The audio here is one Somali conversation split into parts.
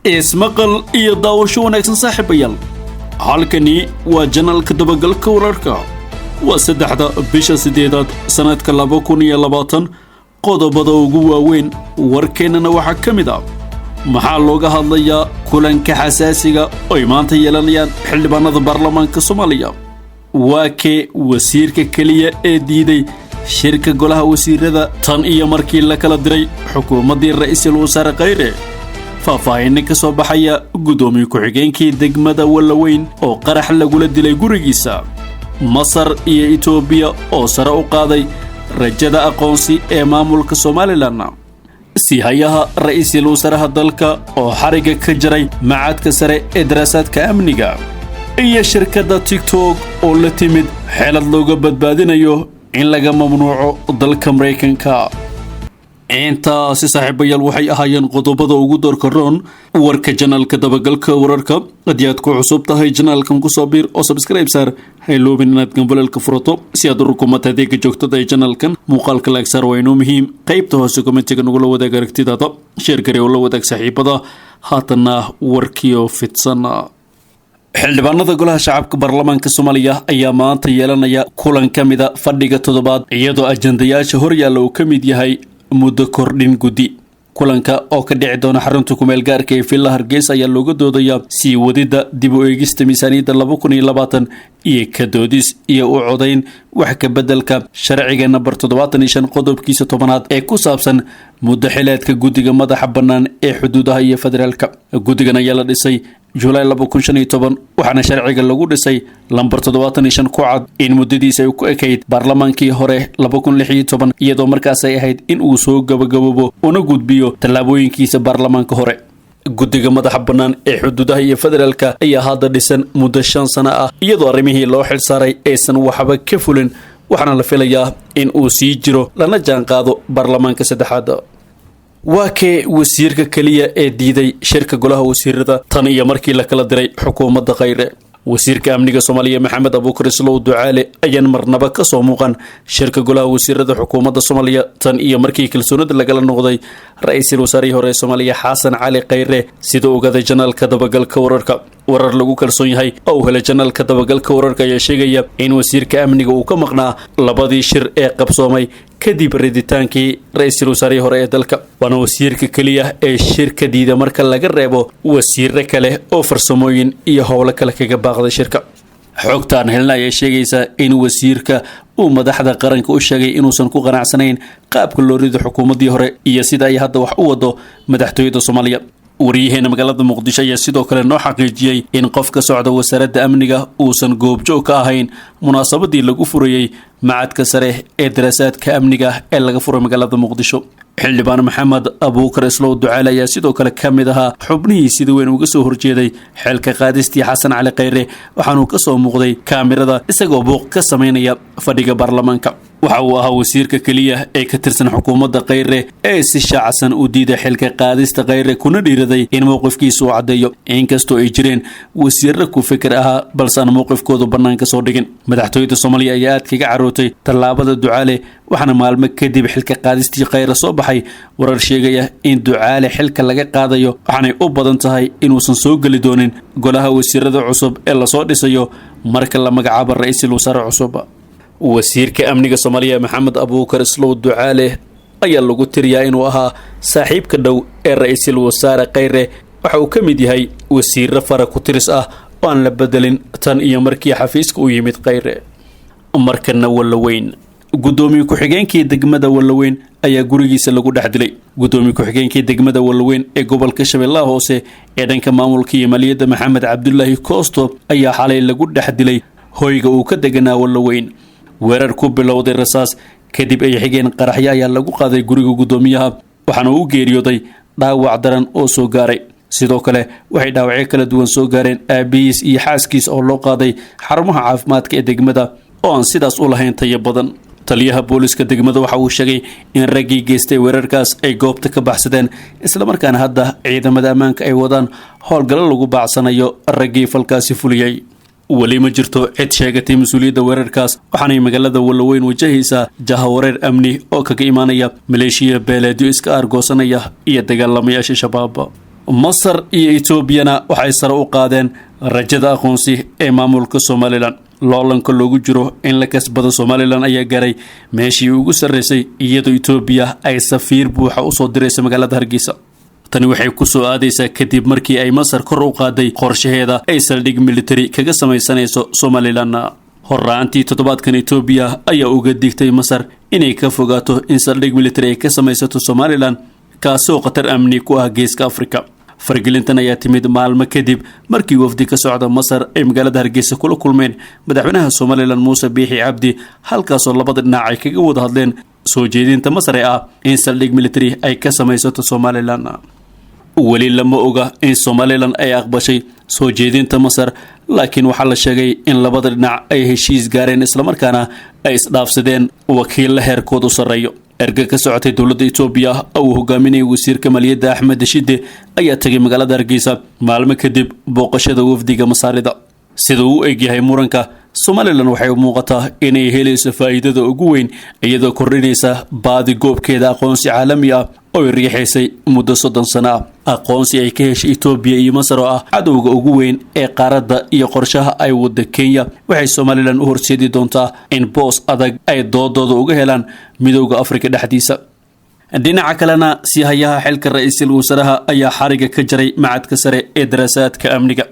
Ismaqal iyo daawasho wanaagsan, saaxiibayaal. Halkani waa channelka Dabagalka Wararka. Waa 3-da bisha 8aad, sanadka 2020. Qodobada ugu waaweyn warkeennana waxaa ka mid ah: maxaa looga hadlayaa kulanka xasaasiga oy maanta yeelanayaan xildhibaanada baarlamaanka Soomaaliya? Waa kee wasiirka keliya ee diiday shirka golaha wasiirada tan iyo markii la kala diray xukuumaddii Ra'iisul Wasaare Khayre? Faahfaahinno ka soo baxaya guddoomiye ku-xigeenkii degmada Wallaweyn oo qarax lagula dilay gurigiisa. Masar iyo Itoobiya oo sare u qaaday rajada aqoonsi ee maamulka Somaliland. Siihayaha ra'iisul wasaaraha dalka oo xarigga ka jaray Machadka Sare ee Daraasaadka Amniga, iyo shirkadda TikTok oo la timid xeelad looga badbaadinayo in laga mamnuuco dalka Maraykanka. Intaasi, saaxiibayaal, waxay ahaayeen qodobada ugu doorka roon warka channelka Dabagalka Wararka. Haddii aad ku cusub tahay channelkan, kusoo biir oo subscribe saar. Ha iloobin inaad gambaleelka furato si aad u rukumato adeega joogtada ee channelkan. Muuqaalka like saar, waa inoo muhiim. Qaybta hoose commentiga nagula wadaag aragtidaada, share garee oo la wadaag saaxiibada. Haatanna warkiyo fidsan. Xildhibaanada Golaha Shacabka Baarlamaanka Soomaaliya ayaa maanta yeelanaya kulan ka mida fadhiga toddobaad, iyadoo ajandayaasha horyaalla uu ka mid yahay muddo kordhin guddi. Kulanka oo ka dhici doona xarunta kumeel gaarka ee Villa Hargeysa ayaa looga doodayaa sii wadida dib u eegista miisaaniyadda 2020 iyo ka doodis iyo u codayn wax ka beddelka sharciga nambar 75, qodobkiisa 10aad ee ku saabsan muddo xileedka Guddiga Madaxa Bannaan ee Xuduudaha iyo Federaalka. Guddigan ayaa la dhisay Julaay 2015, waxaana sharciga lagu dhisay lambar 75 ku cad in muddadiisa ay ku ekayd baarlamaankii hore 2016, iyadoo markaas ay ahayd in uu soo gabagaboobo una gudbiyo tallaabooyinkiisa baarlamaanka hore. Guddiga Madaxa Bannaan ee Xuduudaha iyo Federaalka ayaa hadda dhisan muddo 5 sano ah, iyadoo arrimihii loo xilsaaray aysan waxba ka fulin, waxaana la filayaa in uu sii jiro lana jaan qaado baarlamaanka saddexaad. Waa kee wasiirka keliya ee diiday shirka golaha wasiirada tan iyo markii la kala diray xukuumadda Khayre? Wasiirka amniga Soomaaliya, Maxamed Abuukar Islow Ducaale, ayaan marnaba ka soo muuqan shirka golaha wasiirada xukuumadda Soomaaliya tan iyo markii kalsoonida lagala noqday ra-iisul wasaarihii hore ee Soomaaliya, Xasan Cali Khayre, sida ogaaday channelka Dabagalka Wararka. Warar lagu kalsoon yahay oo uu helay channelka Dabagalka Wararka ayaa sheegaya in wasiirka amniga uu ka maqnaa labadii shir ee qabsoomay kadib riditaankii ra-iisul wasaarihii hore ee dalka, waana wasiirka keliya ee shirka diida marka laga reebo wasiiro kale oo farsamooyin iyo howlo kale kaga baaqday shirka. Xogtaan helna ayaa sheegaysa in wasiirka uu madaxda qaranka u sheegay inuusan ku qanacsanayn qaabka loo rido xukuumaddii hore iyo sida ay hadda wax u wado madaxtooyada Soomaaliya. Wariyaheena magaalada Muqdisho ayaa sidoo kale noo xaqiijiyey in qof ka socda Wasaaradda Amniga uusan goobjoog ka ahayn munaasabadii lagu furayey Machadka Sare ee Daraasaadka Amniga ee laga furay magaalada Muqdisho. Xildhibaan Maxamed Abuukar Islow Ducaale ayaa sidoo kale ka mid ahaa xubnihii sida weyn uga soo horjeeday xilka qaadistii Xasan Cali Khayre, waxaanuu ka soo muuqday kaamirada isagoo buuq ka samaynaya fadhiga baarlamaanka. Waxa uu ahaa wasiirka keliya ee ka tirsan xukuumadda Khayre ee si shaacsan u diiday xilka qaadista Khayre, kuna dhiiraday in mowqifkiisa uu caddeeyo, inkastoo ay jireen wasiirro ku fikir ahaa balse aan mowqifkoodu bannaanka soo dhigin. Madaxtooyada Soomaaliya ayaa aad kaga carootay tallaabada Ducaale, waxaana maalmo kadib xilka qaadistii Khayre soo baxay warar sheegaya in Ducaale xilka laga qaadayo, waxaanay u badan tahay inuusan soo geli doonin golaha wasiirada cusub ee lasoo dhisayo marka la magacaabo ra-iisul wasaare cusub. Wasiirka amniga Soomaaliya, Maxamed Abuukar Islow Ducaale, ayaa lagu tiriyaa inuu ahaa saaxiibka dhow ee ra-iisul wasaare Khayre. Waxa uu ka mid yahay wasiiro fara ku tiris ah oo aan la bedelin tan iyo markii xafiiska u yimid Khayre. Markana Wallaweyn. Guddoomiye ku-xigeenkii degmada Wallaweyn ayaa gurigiisa lagu dhex dilay. Guddoomiye ku-xigeenkii degmada Wallaweyn ee gobolka Shabeellaha Hoose ee dhanka maamulka iyo maaliyadda, Maxamed Cabdulaahi Koosto, ayaa xalay lagu dhex dilay hoyga uu ka deganaa Wallaweyn. Weerar ku bilowday rasaas, kadib ay xigeen qaraxyo, ayaa lagu qaaday guriga guddoomiyaha, waxaana uu geeriyooday dhaawac daran oo soo gaaray. Sidoo kale waxay dhaawacyo kala duwan soo gaareen aabihiis iyo xaaskiis oo loo qaaday xarumaha caafimaadka ee degmada oo aan sidaas u lahayn tayo badan. Taliyaha booliska degmada waxa uu sheegay in raggii geystay weerarkaas ay goobta ka baxsadeen, islamarkaana hadda ciidamada ammaanka ay wadaan howlgallo lagu baacsanayo raggii falkaasi fuliyey. Weli ma jirto cid sheegatay mas-uuliyadda weerarkaas, waxaanay magaalada Wallaweyn wajahaysaa jahawareer amni oo kaga imaanaya maleeshiya beeleedyo iska aargoosanaya iyo dagaalamayaasha Shabaab. Masar iyo Etoobiyana waxay sare u qaadeen rajada aqoonsi ee maamulka Somalilan. Loolanka loogu jiro in la kasbado Somalilan ayaa gaaray meeshii ugu sarreysay, iyadoo Etoobiya ay safiir buuxa usoo diraysa magaalada Hargeysa. Tani waxay ku soo aadaysaa kadib markii ay Masar kor u qaaday qorshaheeda ay saldhig military kaga samaysanayso Somalilan. Horraantii toddobaadkan, Etoobiya ayaa uga digtay Masar inay ka fogaato in saldhig military ay ka samaysato Somalilan, kaasoo khatar amni ku ah Geeska Afrika. Fargelintan ayaa timid maalmo kadib markii wafdi ka socda Masar ay magaalada Hargeysa kula kulmeen madaxweynaha Somalilan Muuse Biixi Cabdi, halkaasoo labada dhinac ay kaga wada hadleen soo jeedinta Masar ee ah in saldhig military ay ka samaysato Somalilan. Weli lama oga in Somalilan ay aqbashay soo jeedinta Masar, laakiin waxaa la sheegay in labada dhinac ay heshiis gaareen, islamarkaana ay isdhaafsadeen wakiilla heerkoodu sarreeyo. Erga ka socotay dowladda Etoobiya oo uu hogaaminayay wasiirka maaliyadda Axmed Shide ayaa tegay magaalada Hargeysa maalmo kadib booqashada wafdiga Masaarida. Sida uu u egyahay muranka Somalilan, waxay u muuqataa inay helayso faa'iidada ugu weyn, iyadoo kordhinaysa baadi goobkeeda aqoonsi caalami ah oo ay riixaysay muddo 30 sano ah. Aqoonsi ay ka heshay Etoobiya iyo Masar oo ah cadowga ugu weyn ee qaaradda iyo qorshaha ay wadda Kenya waxay Somalilan u horseedi doontaa in boos adag ay doodooda uga helaan Midowda Afrika dhexdiisa. Dhinaca kalena, siihayaha xilka ra-iisul wasaaraha ayaa xariga ka jaray Macadka Sare ee Daraasaadka Amniga.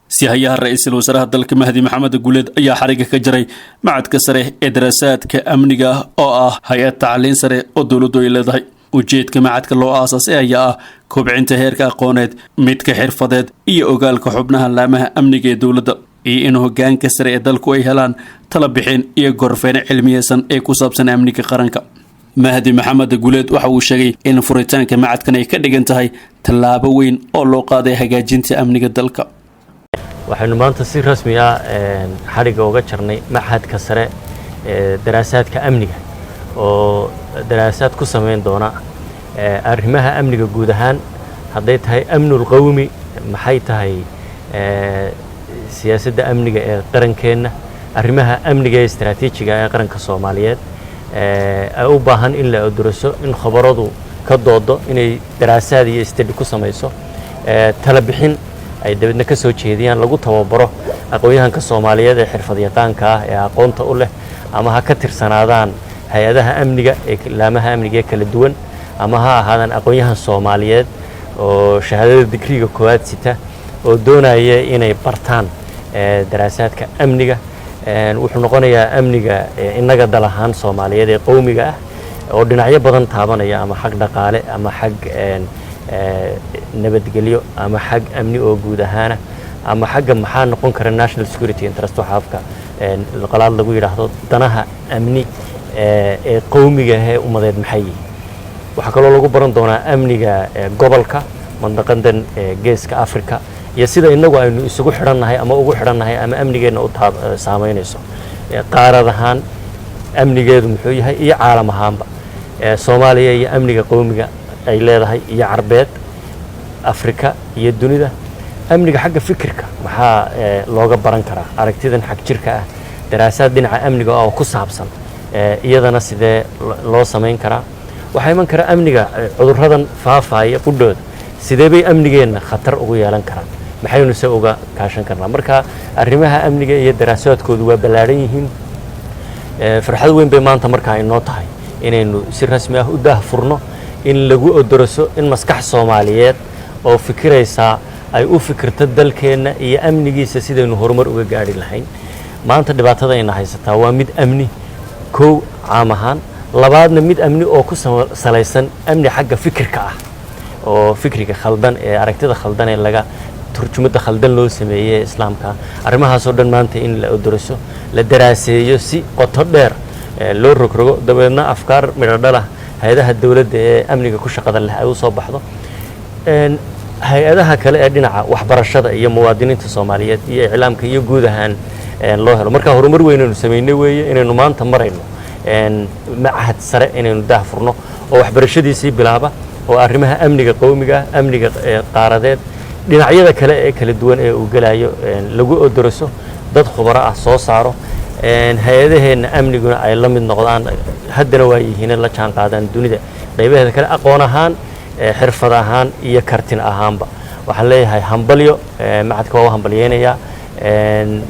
Siihayaha ra-iisul wasaaraha dalka Mahdi Maxamed Guleed ayaa xariga ka jaray Macadka Sare ee Daraasaadka Amniga oo ah hay-ad tacliin sare oo dowladdu ay leedahay. Ujeedka macadka loo aasaasay ayaa ah kobcinta heerka aqooneed, midka xirfadeed iyo ogaalka xubnaha laamaha amniga ee dowladda, iyo in hogaanka sare ee dalku ay helaan tala bixin iyo gorfeyn cilmiyeysan ee ku saabsan amniga qaranka. Mahdi Maxamed Guleed waxa uu sheegay in furitaanka macadkan ay ka dhigan tahay tallaabo weyn oo loo qaaday hagaajinta amniga dalka. Waxaynu maanta si rasmi ah xadhigga uga jarnay Machadka Sare ee Daraasaadka Amniga oo daraasaad ku samayn doona arrimaha amniga guud ahaan, hadday tahay amnul qawmi, maxay tahay siyaasadda amniga ee qarankeenna, arrimaha amniga ee istaraatiijiga ee qaranka Soomaaliyeed ay u baahan in la odoroso, in khubaradu ka doodo, inay daraasaad iyo study ku samayso, tala bixin ay dabeedna ka soo jeediyaan, lagu tababaro aqoon-yahanka Soomaaliyeed ee xirfad yaqaanka ah ee aqoonta u leh, ama ha ka tirsanaadaan hay-adaha amniga ee laamaha amniga ee kala duwan, ama ha ahaadaan aqoon-yahan Soomaaliyeed oo shahaadada digriga koowaad sita oo doonaya inay bartaan daraasaadka amniga. Wuxuu noqonayaa amniga innaga dal ahaan Soomaaliyeed ee qowmiga ah oo dhinacyo badan taabanaya, ama xag dhaqaale, ama xag nabadgelyo, ama xag amni oo guud ahaana, ama xagga maxaa noqon kara national security interest, waxa afka qalaad lagu yidhaahdo danaha amni ee qowmiga ee ummadeed maxay yihiin. Waxaa kaloo lagu baran doonaa amniga gobolka mandaqadan Geeska Africa iyo sida innagu aynu isugu xidhannahay ama ugu xidhannahay ama amnigeenna u saamaynayso, qaarad ahaan amnigeedu muxuu yahay iyo caalam ahaanba, Soomaaliya iyo amniga qowmiga ay leedahay iyo Carbeed, Afrika iyo dunida. Amniga xagga fikirka maxaa looga baran karaa aragtidan xag jirka ah, daraasaad dhinaca amniga oo ku saabsan iyadana sidee loo samayn karaa? Waxaa iman kara amniga cudurradan faafaya qudhooda, sidee bay amnigeenna khatar ugu yeelan karaan, maxaynu se uga kaashan karnaa? Marka arrimaha amniga iyo daraasaadkoodu waa ballaadhan yihiin. Farxad weyn bay maanta markaa inoo tahay inaynu si rasmi ah u daahfurno, in lagu odoroso, in maskax Soomaaliyeed oo fikiraysaa ay u fikirto dalkeenna iyo amnigiisa sidaynu horumar uga gaadhi lahayn. Maanta dhibaatada ayna haysataa waa mid amni kow caam ahaan, labaadna mid amni oo ku salaysan amni xagga fikirka ah oo fikriga khaldan ee aragtida khaldan ee laga turjumadda khaldan loo sameeyey Islaamka. Arrimahaasoo dhan maanta in la odoroso, la daraaseeyo, si qoto dheer loo rogrogo, dabeedna afkaar midho dhalah hay-adaha dowladda ee amniga ku shaqada leh ay u soo baxdo, hay-adaha kale ee dhinaca waxbarashada iyo muwaadiniinta Soomaaliyeed iyo iclaamka iyo guud ahaan loo helo. Marka horumar weynaynu samaynay weeye inaynu maanta marayno machad sare inaynu daah furno oo waxbarashadiisii bilaaba oo arrimaha amniga qowmiga, amniga qaaradeed, dhinacyada kale ee kala duwan ee uu gelayo lagu odoroso, dad khubaro ah soo saaro, hay-adaheenna amniguna ay la mid noqdaan, haddana waa yihiin, la jaan qaadaan dunida qaybaheeda kale aqoon ahaan, xirfad ahaan iyo kartin ahaanba. Waxaan leeyahay hambalyo macadka, waa u hambalyeynayaa.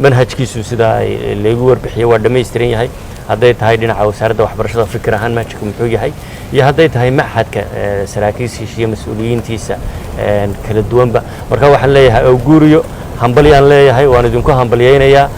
Manhajkiisu sidaa laygu warbixiyey waa dhammaystiran yahay, hadday tahay dhinaca Wasaaradda Waxbarashada fikir ahaan manhajka muxuu yahay, iyo hadday tahay machadka saraakiishiisa iyo mas-uuliyiintiisa kala duwanba. Marka waxaan leeyahay awguuriyo hambalyaan leeyahay, waan idinku hambalyeynayaa.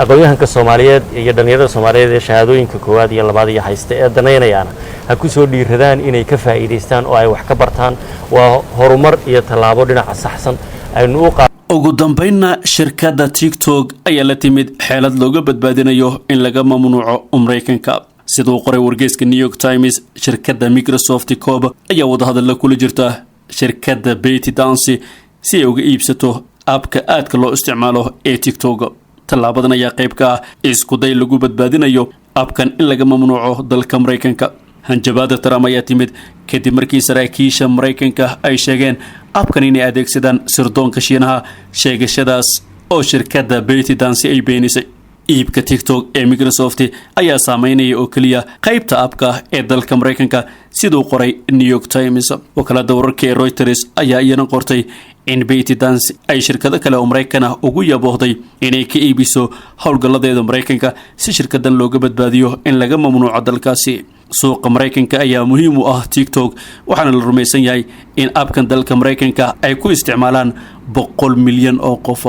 Aqoon-yahanka Soomaaliyeed iyo dhallinyarada Soomaaliyeed ee shahaadooyinka koowaad iyo labaad iyo haysta ee danaynayaana ha ku soo dhiiradaan inay ka faa'iidaystaan oo ay wax ka bartaan. Waa horumar iyo tallaabo dhinaca saxsan aynu u Ugu dambeynna, shirkadda TikTok ayaa la timid xeelad looga badbaadinayo in laga mamnuuco Maraykanka. Siduu qoray wargeyska New York Times, shirkadda Microsoft Corp ayaa wadahadalla kula jirta shirkadda ByteDance si ay uga iibsato app-ka aadka loo isticmaalo ee TikTok. Tallaabadan ayaa qayb ka ah iskuday lagu badbaadinayo app-kan in laga mamnuuco dalka Maraykanka. Hanjabaada Trump ayaa timid kadib markii saraakiisha Maraykanka ay sheegeen app-kan inay adeegsadaan sirdoonka Shiinaha, sheegashadaas oo shirkadda ByteDance ay beenisay. Iibka TikTok ee Microsoft ayaa saameynaya oo keliya qaybta app-ka ee dalka Maraykanka, siduu qoray New York Times. Wakaalada wararka ee Reuters ayaa iyana qortay in ByteDance ay shirkado kale oo Maraykan ah ugu yaboohday inay ka iibiso howlgalladeeda Maraykanka, si shirkadan looga badbaadiyo in laga mamnuuco dalkaasi. Suuqa Maraykanka ayaa muhiim u ah TikTok, waxaana la rumaysan yahay in app-kan dalka Maraykanka ay ku isticmaalaan 100 milyan oo qof.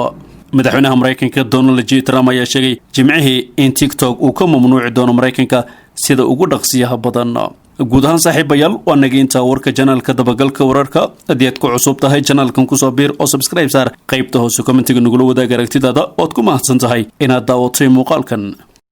Madaxweynaha Maraykanka Donald J Trump ayaa sheegay Jimcihii in TikTok uu ka mamnuuci doono Maraykanka sida ugu dhaqsiyaha badan. Guud ahaan, saaxiibayaal, waa nageynta warka channel-ka Dabagalka Wararka. Haddii aad ku cusub tahay channel-kan, kusoo biir oo subscribe saar. Qaybta hoose comment-iga nagula wadaag aragtidaada. Ood ku mahadsan tahay inaad daawatay muuqaalkan.